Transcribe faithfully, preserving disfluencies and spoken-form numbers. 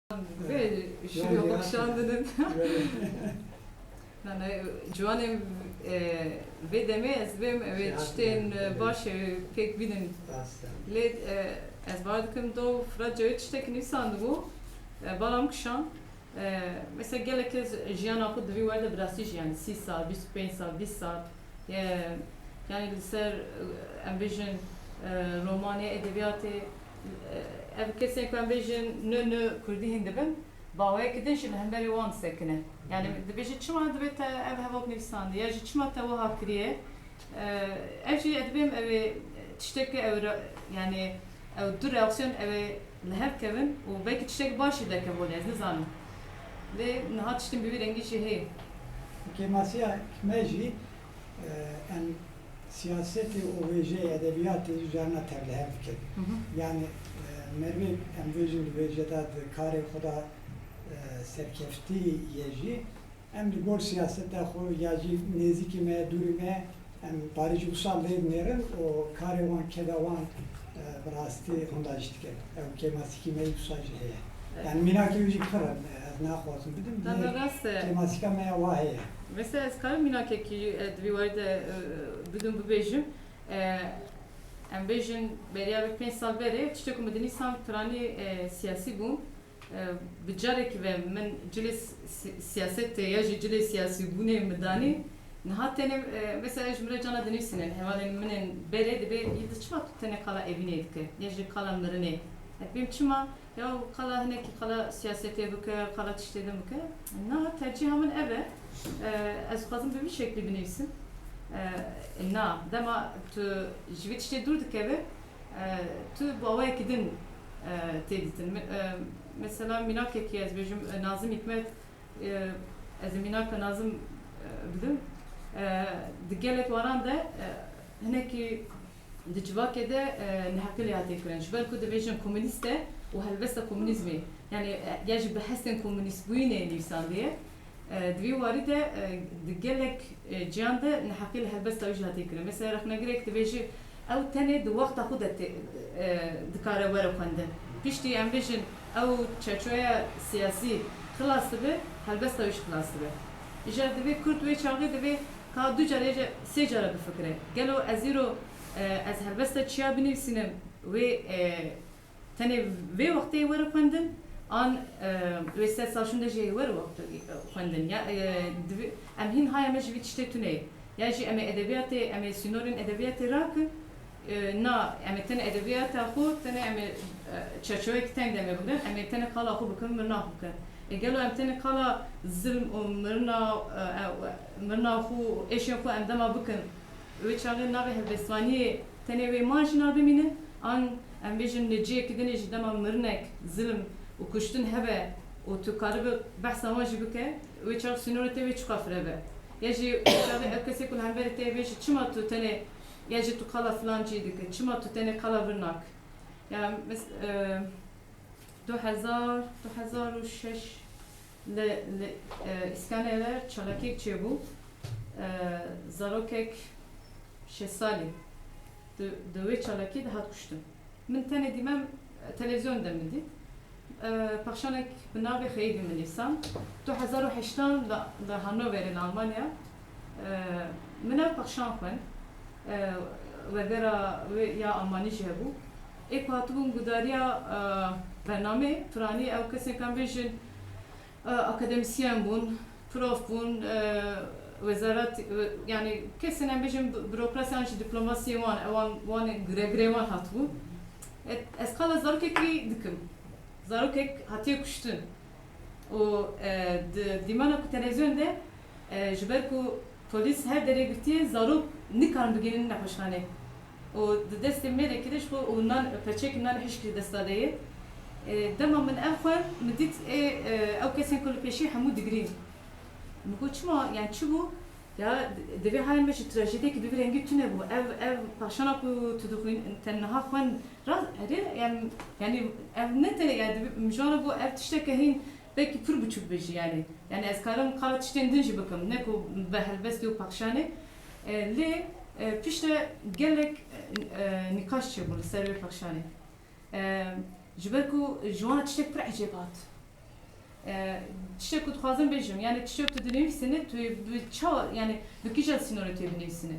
Vê şûrê xwe kişandin. Nane, ciwanên, e, vê demê ez dibêm ew ê tiştên, e, baş, e, pêk bînin. Lê, e, ez bawer dikim do Firat Cewêt tiştekî nivîsandibû, e, bala min kişand. E, mesela gelek kes jiyana xwe di vî wer de bi rastî jî, yanî sî sal, bîst û pênc sal, bîst sal, e, yanî li ser, e, em bêjin, e, romanê, edebiyatê, e, ev kesên ku em bêjin ne, ne kurdî hîn dibin, baweyekî din jî li hemberî wan disekine. Yanî dibêje çima dibe te ev hevok nivîsandiye, ya jî çima te wiha kiriye? E, ev jî ez dibêm ew ê tiştekî ew re-, yanî ew du reaksiyon ew ê li hev kevin û belkî tiştek baş jî derkeve holê, ez nizanim. Lê niha tiştên bi vî rengî jî heye. Kêmasiya me jî, e, em siyasetê û wêjeyê edebiyatê ji carna tevlihev dikin. Hı hı. Yanî, e, merivê em bêjin di wêje de di karê xwe de, e, serkeftî ye jî, em li gor siyaseta xwe ya jî nêzîkî me, dûrî me, em parê jî wisa lê dinêrin û karê wan, keda wan, e, bi rastî hunda jî dikin. Ew kêmasîkî me wisa jî heye. Evet. Yani mînakê wî jî pir in, ez naxwazim bidim. Tabii, lê rast e. Kêmasîka me ya wa heye. Mesela ez karim mînakekî, e, di vî warî de, e, bidim bibêjim. E, em bêjin beriya vê pênc sal berê tiştê ku min dinîsan piranî, e, siyasî bûn. E, bi carekî ve min cilê si-, si-, siyasetê ya jî cilê siyasîbûnê min danî. Niha tenê, e, mesela ji min re cana dinivîsînin, hevalên min ên berê dibê, Yildiz çima tu tenê qala evînê dike, ya jî qala mirinê? Ez dibêm çima? Ya qala hinekî qala siyasetê bike, qala tiştê din bike. Na, tercîha min ev e. E, ez dixwazim bi vî şeklî binivîsim. E, na, dema tu ji vî tiştê dûr dikeve, e, tu bi awayekî din, e, tê dîtin. Me-, e, mesela mînakekî ez bêjim, e, Nazim Hikmet, e, ez ê mînaka Nazim, e, bidim. E, di gelek waran de, e, hinekî di civakê de, e, neheqî lê hatiye kirin. Ji ber ku dibêjin komunîst e û helbesta komunîzmê, yani, e, ya jî bi hestên komunîstbûyînê nivîsandiye. E, di vî warî de, e, di gelek, e, ciyan de neheqî li helbesta wî jî hatiye kirin. Mesela rexnegirek dibêjî, ew tenê di wexta xwe de tê, e, dikare were xwendin. Piştî em bêjin, ew çerçoveya siyasî xilas dibe, helbesta wî jî xilas dibe. Îcar divê kurd wê çaxê divê ka du carê, sê cara bifikire. Gelo ez îro, e, ez helbesta çiya binivîsînim, wê, e, tenê vê wextê were xwendin, an, e, wê sed sal şûnde jî were wextê, e, xwendin. Ya, e, divê, em hîn haya me ji vî tiştê tune ye. Ya jî em ê edebiyatê, em ê sînorên edebiyatê rakin, e, na, em ê tenê edebiyata xwe, tenê em ê, e, çerçeveyek teng de em ê bigrin, em ê tenê qala xwe bikin, mirina xwe bikin. E, gelo em tenê qala zilm û mirina, e, e, mirina xwe û êşên xwe em dema bikin, wê çaxê navê helbestvaniyê tenê wê man jî nabimîne, an em bêjin li cihekî dinê jî dema mirinek, zilm û kuştin hebe û tu karibe behsa wan jî bike, wê çax sînorê te wê çiqa fireh be. Ya jî wê çaxê ew kesê ku li hemberî te bêjî çima tu tenê, ya jî tu qala filan cî dike, çima tu tenê qala vir nak? Ya mes-, e, Du hezar, du hezar û şeş li, li, e, Îskenderê çalakiyek çêbû. E, zarokek şeş salî di, di wê çalakiyê de hat kuştin. Min tenê dîmem, e, televîzyon de min dît. E, pexşanek bi navê Xeyidî min nivîsand. Du hezar û heştan li, li Hannoverê li Almanya, e, min ev pexşan xwend. E, webera wê ya Almanî jî hebû. Ê ku hatibûn guhdariya, e, bernameyê, piranî ew kesên kan bêjin, e, akademîsyen bûn, prof bûn, e, wezaret, e, yanî kesên em bêjin bi-, burokrasiyan jî dîplomasiyê wan, ewan, wan ê giregirê wan hatibûn. E, ez qala zarokekî dikim. Zarokek hatiye kuştin. Û, e, di dîmana ku televîzyon de, e, ji ber ku polîs her derê girtiye, zarok nikarin bigihînin nexweşxanê. Û di destê mêrekî de ji xwe û nan, perçekî nan hişk ji desta de ye. E, dema min ev xwend, min dît ê, e, ew kesên ku li pêşî hemû digirîn. Min got, çima, yani çi bû? Ya, di-, divê haya me ji trajediyekî bi vî rengî tune bû. Ev, ev pexşana ku tu dixwîn, te niha xwend, rast, erê, yani, yani ev ne tenê, yani divê, min ji wan re got, ev tişteke hîn belkî pir biçûk be jî, yani. Yani ez karim qala tiştên din jî bikim, ne ku bi helbestê û pexşanê. E, lê, e, piştre gelek, e, e, nîqaş çêbû li ser wê pexşanê. E, ji ber ku ji wan tiştek pir ecêb hat. Tiştek ku dixwazim bêjim, yani tiştek tu dinivîsînî, tu bi çawa, yani bi kîja sînorê tu yê binivîsînî?